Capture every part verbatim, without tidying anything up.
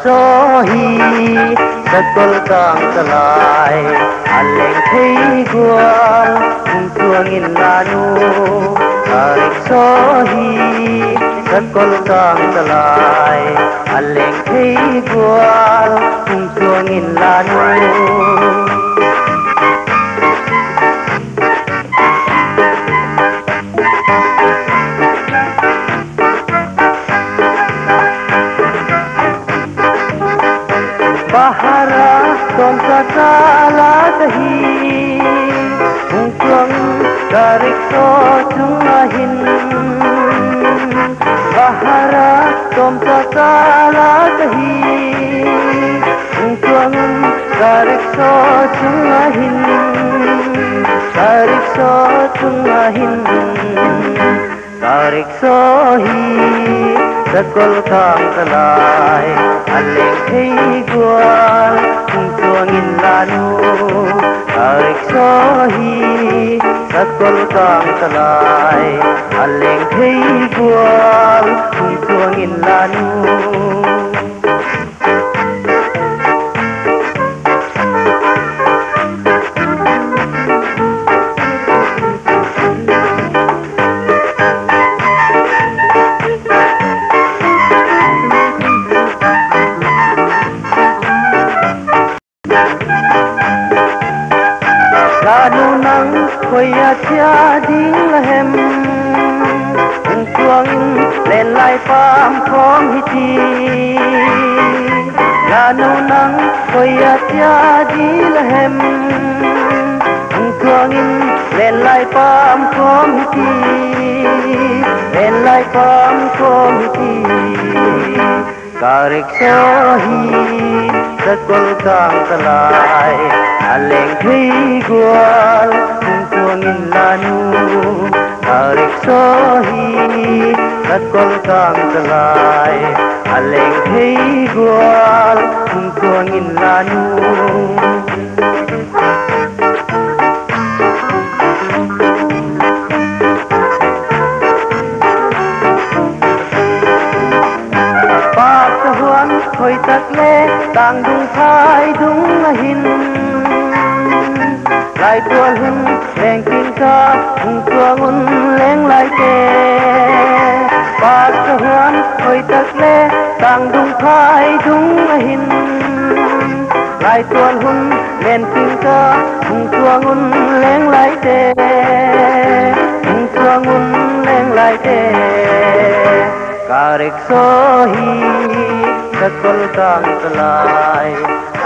Saw hi, sakol kâng ta lai, a leng thei gual, hung tuang inla nu. Ka rickshaw hi, sakol kâng ta lai, a leng thei gual, hung tuang inla nu. Bhara tawmcha cha la ka hi, hung tuang in ka rickshaw chung ah hin. Bhara tawmcha cha la ka hi, hung tuang in ka rickshaw chung ah hin, ka rickshaw chung ah hin. Ka rickshaw hi, sakol kâng ta lai, a leng thei gual, hung tuang inla nu. Ka rickshaw hi, sakol kâng ta lai, a leng thei gual, hung tuang inla nu. Lanu nang khoi a chia ding la hem, hung tuang in lenlai pam khawm hi ti. Lanu nang khoi a chia ding la hem, hung tuang in lenlai pam khawm hi ti, lenlai pam khawm hi ti. Ka rickshaw hi, sakol kâng ta lai, a leng thei gual, hung tuang inla nu. Ka rickshaw hi, sakol kâng ta lai, a leng thei gual, hung tuang inla nu. Pâk ka huan hoi tak le, tâng dung phai dung ah hin, laitual hun leng king ka, hung tuang un leng laite. Pâk ka huan hoi tak le, tâng dung phai dung ah hin, laitual hun leng king ka, hung tuang un leng laite, hung tuang un leng laite. Ka rickshaw hi, sakol kâng ta lai,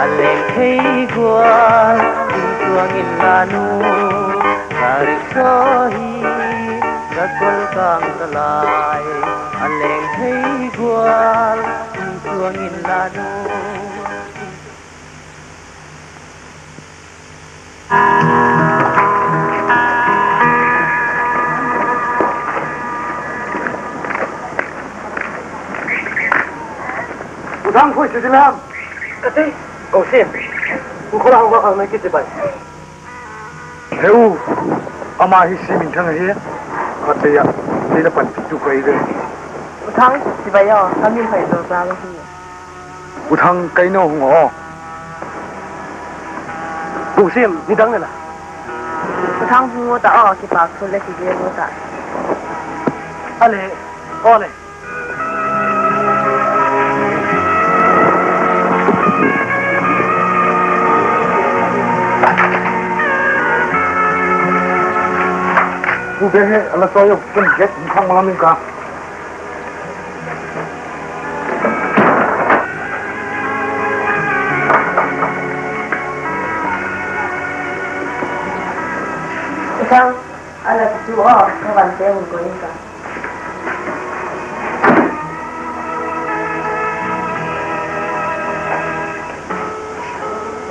a leng thei gual, hung tuang inla nu. Ka rickshaw hi, sakol kâng ta lai, a leng thei gual, hung tuang inla nu. U Thang, khoi chu ti lam. Ka ti. Ko sim. U khoi la hung ka khang na kiti bai. He u, ama hi Siminthang ahi. Khatvei a, ei la panpitu ka hi ve. U Thang, chibai aw, ka min Hoizawl Zau ahi. U Thang, ka in ah hung aw. Ko Sim, nidang le la. U Thang, hung ut ta aw, kipâk thu le kigel ut ta. A le, aw le. Pu Beng he a la chawi u, ken gate in khang ma lam in ka. U Thang, a la ti chu aw, ka van te hun ko in ka.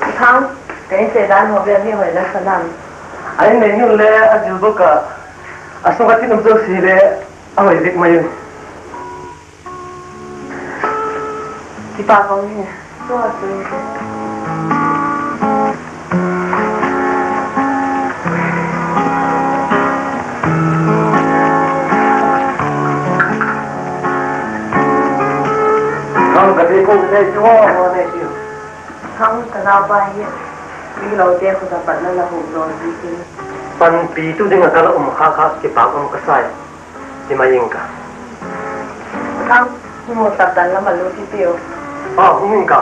U Thang, ka in te dan haw bel mi hoi la sa lam. A in nei ni le a zil bawk a, a sung a tin um zosia le a hoi dik mai in. Kipâk um hi. Nang ka ti ko. Thang, ka naupa hi milote khut a pat la la hukdaw ziakin panpitu ding ah ka la um kha kha kipâk um ka sai. Hi mai ing ka. Thang, hung tak dan lam a lut hitiu. Aw, hung ing ka.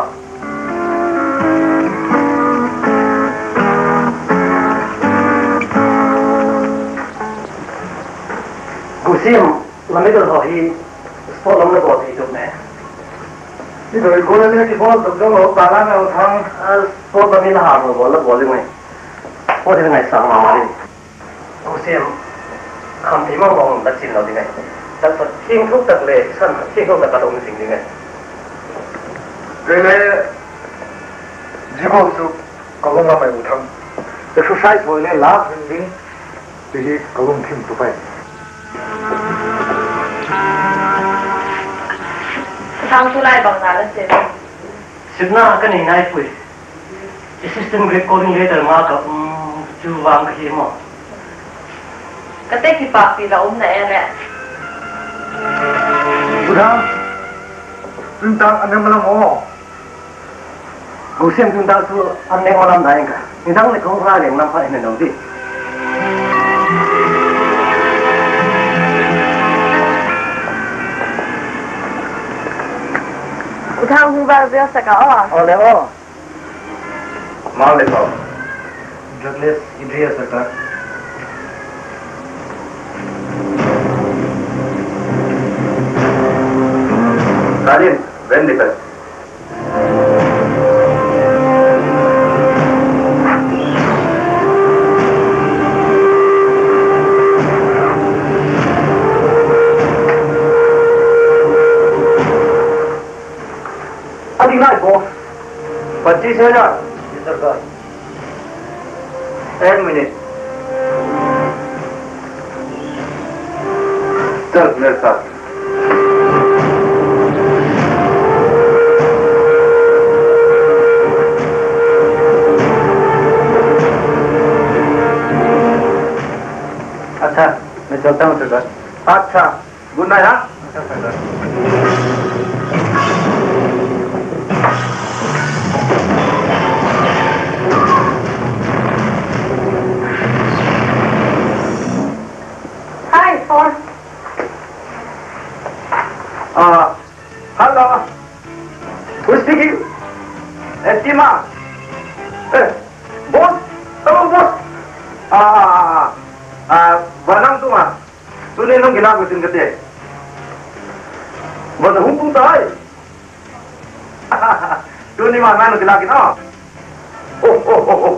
Gusiam, la medal haw hi sport lam la bawl thei tuk me? I doi gual le kibawl tuk dong lo, ka la ngal thang. Sport lam hi la ha lo bawl la bawl ding mai. Sport hi la ngaisâng ma ma ding. Gusiam, khamthei ma ma la chin lo ding ai. Taksa thiangtho tak le san thiangtho tak ka um zing ding ai. Kei le zia gual chu ka lung lam ai u Thang. Exercise hoi le la hin ding ti hi ka lungthim tu pai. Thang, tulai bang na la sep? Sepna ka nei nai puai. Assistant grade calling letter nga ka um chu vang ka hi maw. Ka te kipâkpi la um na e le. Buda, tun tak a neng lam aw. Gusiam tun tak chu a neng lam dai ka. Nidang le ka hung ra leng lam pha in lo di. U Thang, hung va vel sak a aw. Aw le aw. Mau le pau. Drugless i dria sak ta. Kalin, ven di ka. A ding nai, boss. पच्चीस हजार। जी sir, sir. एक मिनट। चल मेरे साथ। अच्छा, मैं चलता हूँ सरदार। अच्छा। Good night, ha? Hi, phone. Ah, hello. Who is speaking? Eh, Tima. Eh, boss. Hello, boss. Ah, ah, ah, ah. Ah, vanang tu ma. Tuni nung kilâk u tin ka ti. Bang a hung tung tai. Tuni ma nang kilâk in a. Oh, oh, oh, oh.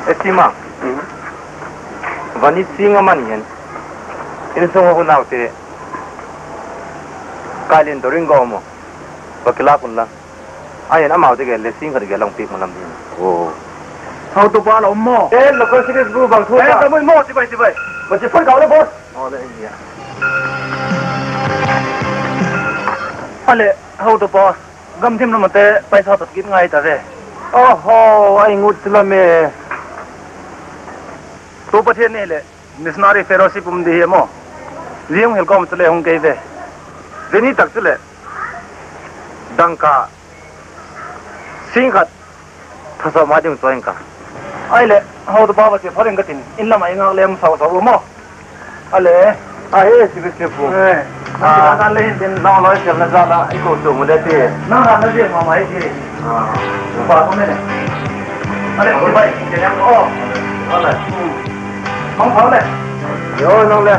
Estima. Hmm. Vani sing a man hen. Insung a hun naute. Kalin to ring go mo. Va kilâk un la. Ahin amau te gel le sing khat gel long piak ma lam ding. Oh. Hau to pa la um maw? Eh, local series bu bang thu. Eh, ta. Ka mui maw, chibai, chibai. Ma chi phone kau le, boss. Oh, le, ya. Ale, hau to pa. Gam thim lam te paisa tot kit ngai ta ve. Oho, ai ngut lam e. Tu Pathian ni le. Missionary fellowship um di hi maw. Ziang hil kawm chu le hung kei ve. Zeni tak chu le. Dangka. Sing khat. Thasa ma ding chuan ka. Ai le, hau tu pa va che pharing ka tin. In lam ai ngak lem sau sau maw. Ale. A he, si bi si pu. Eh. Ah. Ka le hin tin nang loi sel na za la, i ko tu mu le ti. Nang na na je ma mai ti. Ah. Pa ko ne. Ale, ko bai, ke yang ko. Ale. Hmm. Mangpha le. Yo, nang le.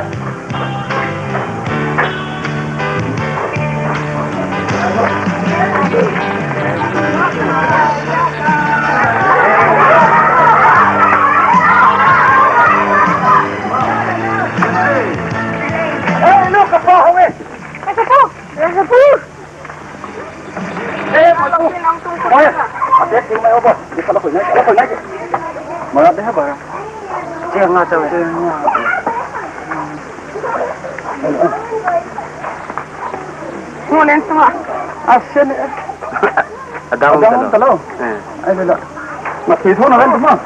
Ei, lo ka pa ho e. Ka pa. Ka pa. Eh, ma ta. Oi, a tek ting mai o ba. Di ka la khoi nai, la khoi nai. Ma la de ha ba. Che nga ta. Mo len sung a. A sen. A dang ta lo. Eh. Ai le la. Ma thi tho na ven tu ma.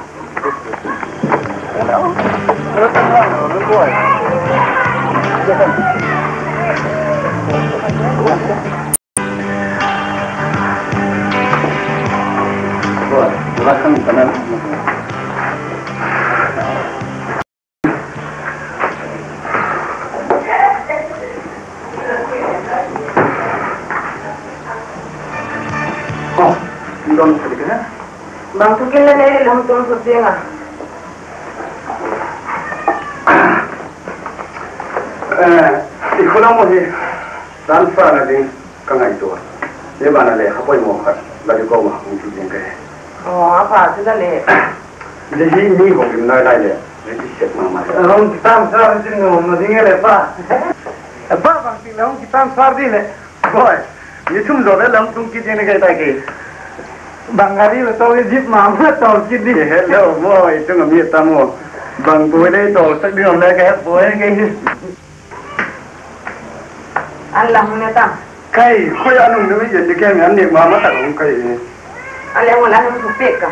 Bang thu kin le nei le hung tung suk ding a. Eh, i khua lam hi transfer na ding ka ngaitua. Ni ban a le kha poimaw khat la di ko ma hung chu ding ka he. Aw, a pha chu la le. Zia hi mi hong lim lai lai le, zia ti sek ma ma. Hung transfer ding nuam na ding e le pa. Pa bang ti le hung transfer di le. Boi, ni thum zo le lam tung kit ding ni kai tai ke. Bang gari le to, jeep ma ma to kit di. Hello, boi, tung a mi ta mo. Bang boi le to sak ding om le ka he boi ke. An la hung ne ta. Kai, khoi an hung ne mi yen di ke mi an ni ma ma ta hung kai. A le hung la hung thu pek ka.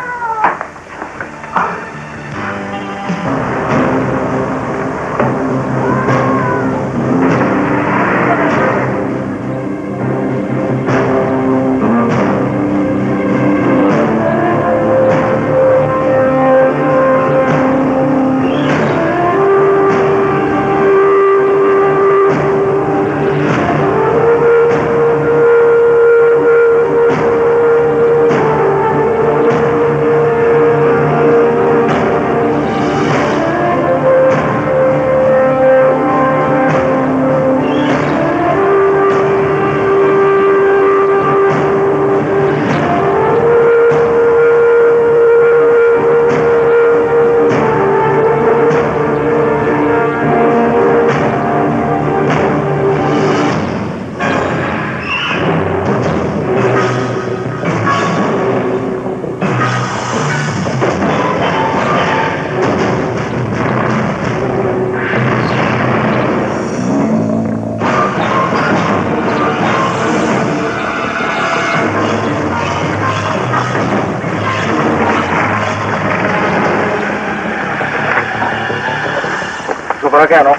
Super kya no?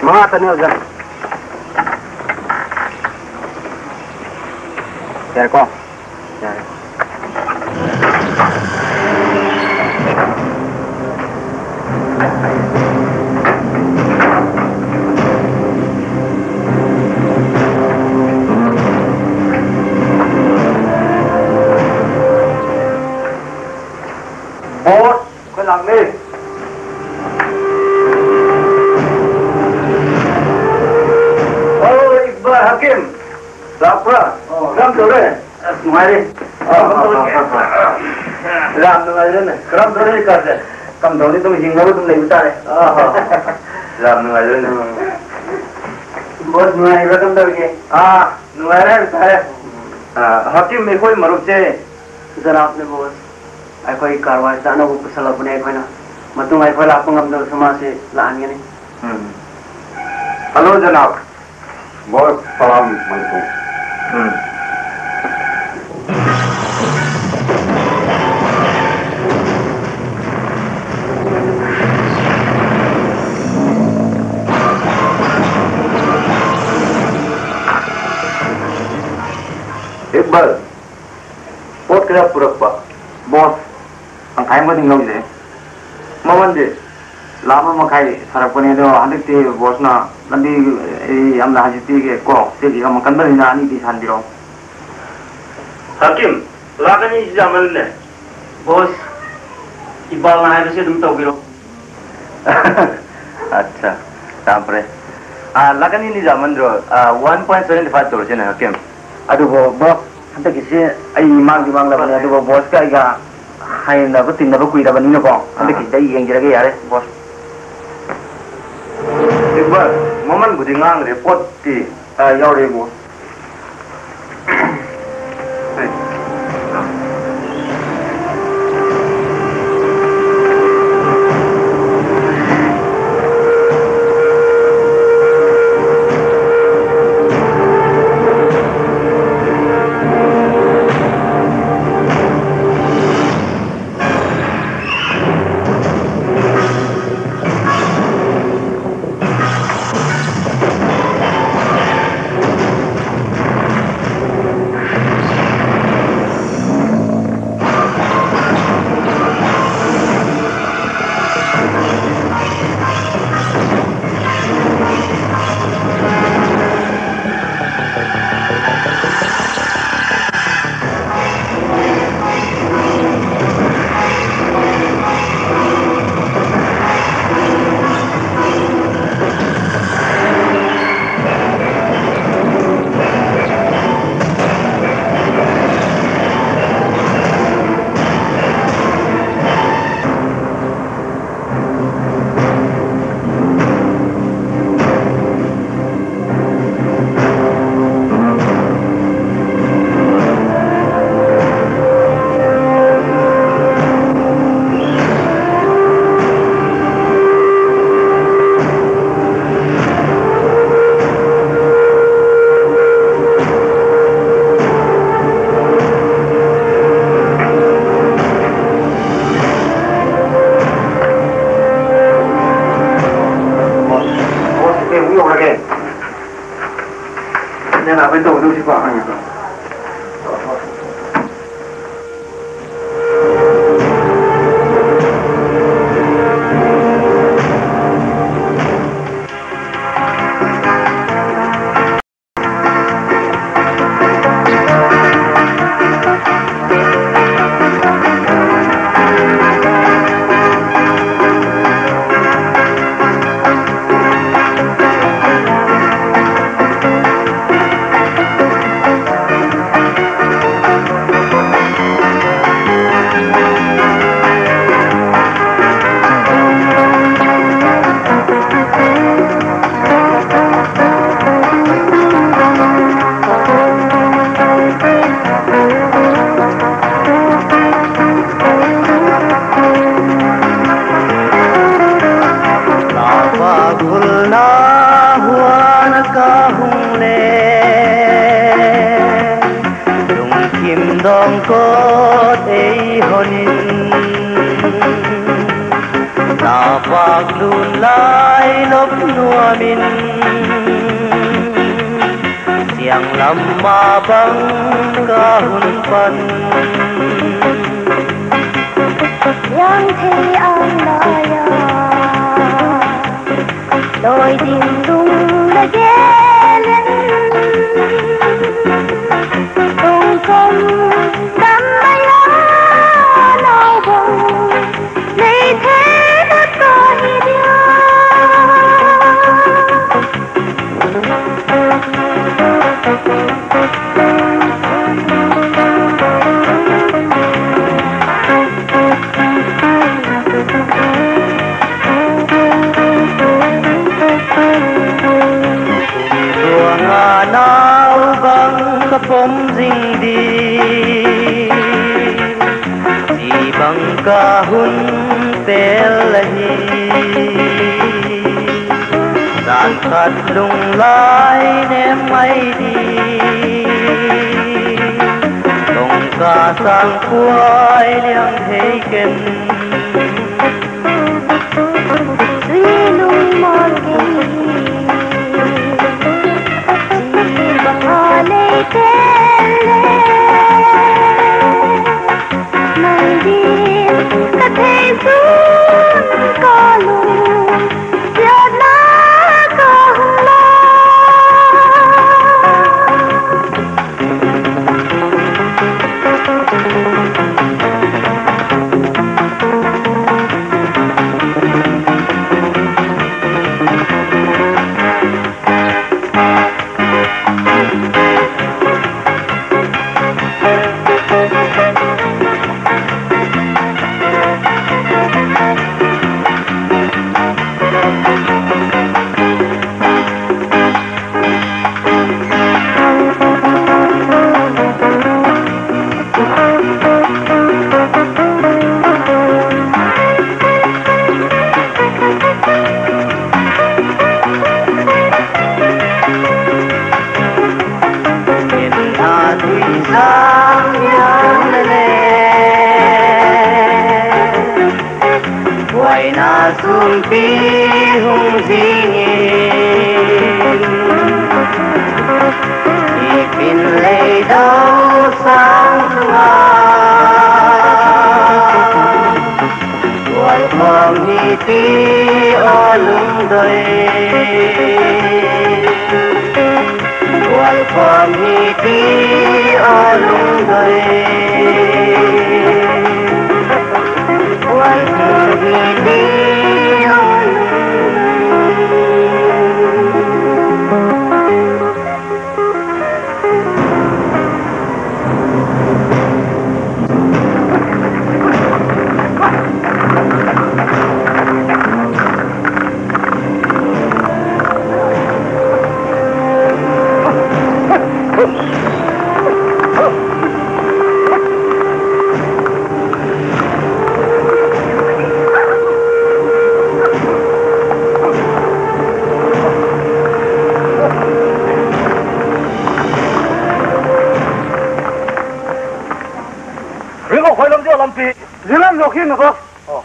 Manga tanel jan. Yare ko. Yare. Boss, khoi lak ni. Oh, Iqbal Hakim. Lak pra? Oh. Karam to le? Nungai le. Ah, ah, ah, ah. Lam nungai le ne. Karam to le ka se. Kam to ni tum hing lo tum le u ta le. Ah. Lam nungai le ne. Boss nungai le kam to ke. Ah, nungai le ta le. Ah, Hakim, ये कोई मरूफ से? जनाब ने boss, ये कोई कार्रवाई से ना वो कुशल अपने कोई ना। मैं तुम ये कोई लापंग हम तो समाज से लान के नहीं। Hmm. Hello, जनाब. Boss, salam alaikum. Hmm. Iqbal, pot kaya pura pa. Boss, ang kaya mo ding lo le. Maman de, lama makai sarak pani do, handik ti boss na, lambi, eh, amla haji ti ke ko, ti ki ka makan ba na ni ti san di lo. Hakim, la ka ni jaman ne. Boss, i bal na hai se dum to ki lo. Acha, tampre. Ah, la ka ni ni jaman ro, ah, one point seven five tor chen Hakim. Adu bo, bo, hanta kisi, ai mang di mang la ba ni, adu bo, boss ka i ga, hai na ba tin na ba kui la ba ni na bo, hanta kisi dai yeng jira ke yare, boss. Iqbal, maman bu di ngang report ti, ah, yau re bo. Napa gulna huan a ka hung le, lungthim dawng kawt ei hon in. Napa lun lai lop nuam in, siang lam ma bang ka hun pan. Yang thei ang lai a, loi dim lung la gel in, tung kom dam mai a, nau bang nei thei na ka hi dia. Tua nga nau bang ka pom zing di, ti bang ka hun tel ahi. Zan khat lung lai nem mai di, tawngka sang puai liang thei ken. Zui lung mawl kei hi, ti bang a lei tel le. Nang din ka thei sun ka lung siatna ka hung la. Ken a tui sang hiam le le, buaina sumpi hung zing in, i pin lei dau sang sunga, bual khawm hi ti aw lungdoi. Bual khawm hi ti aw lungdoi. Bual khawm hi ti aw lungdoi. Ring a khoi lam dia lampi. Zia lam zo khin na ko. Aw.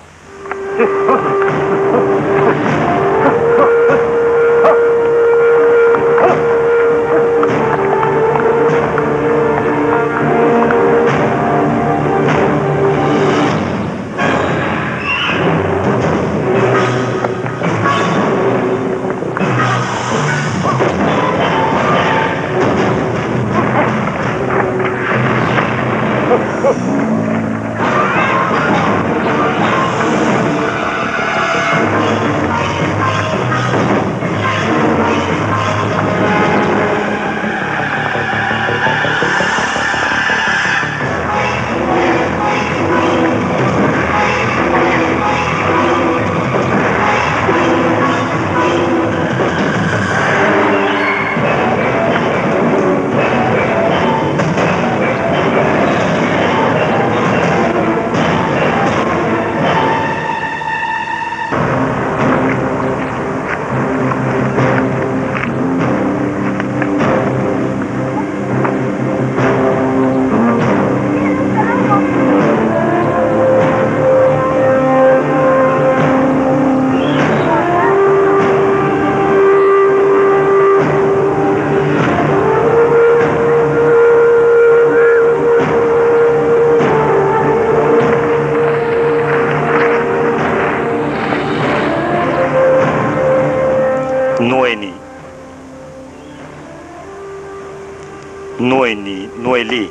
Nuai ni, nuai li.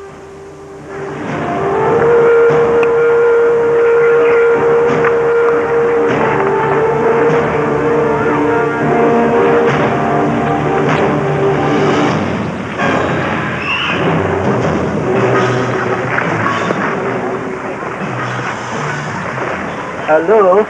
Hello.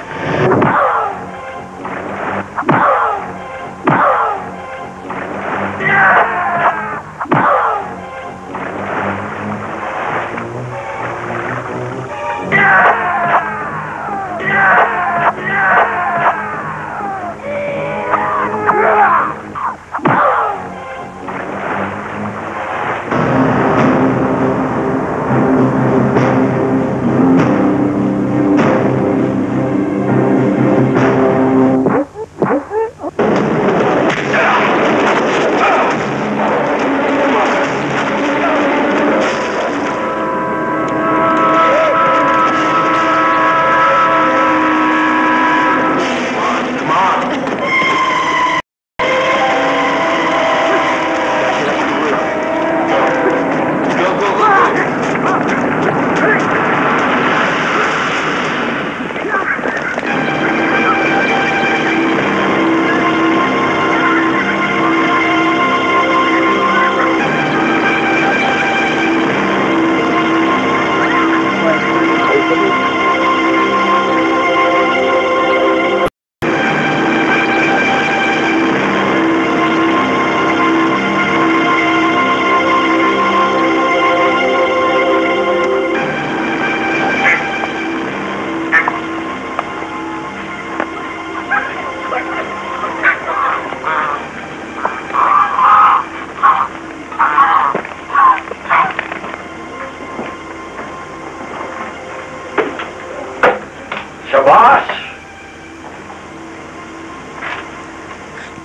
Shabash!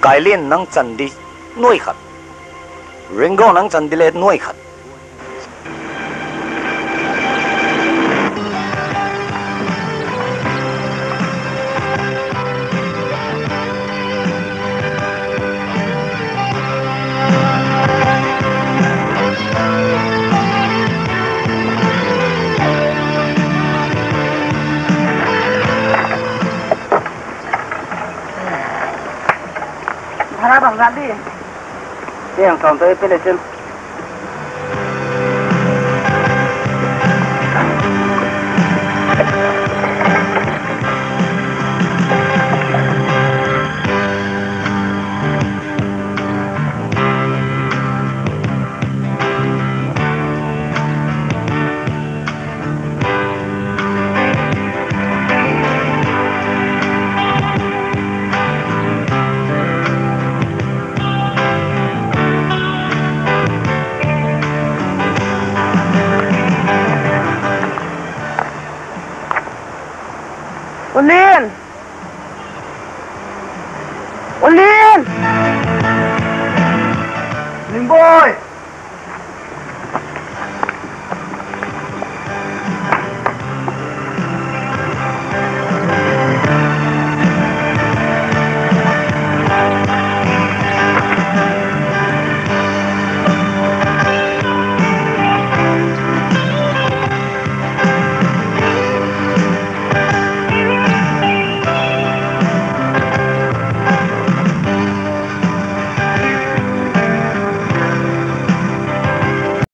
Kailin, nang chan di nuai khat. Ringo, nang chan di le nuai khat. Bhara bang za di. Tiang sawm to i pe le chin. U Lin.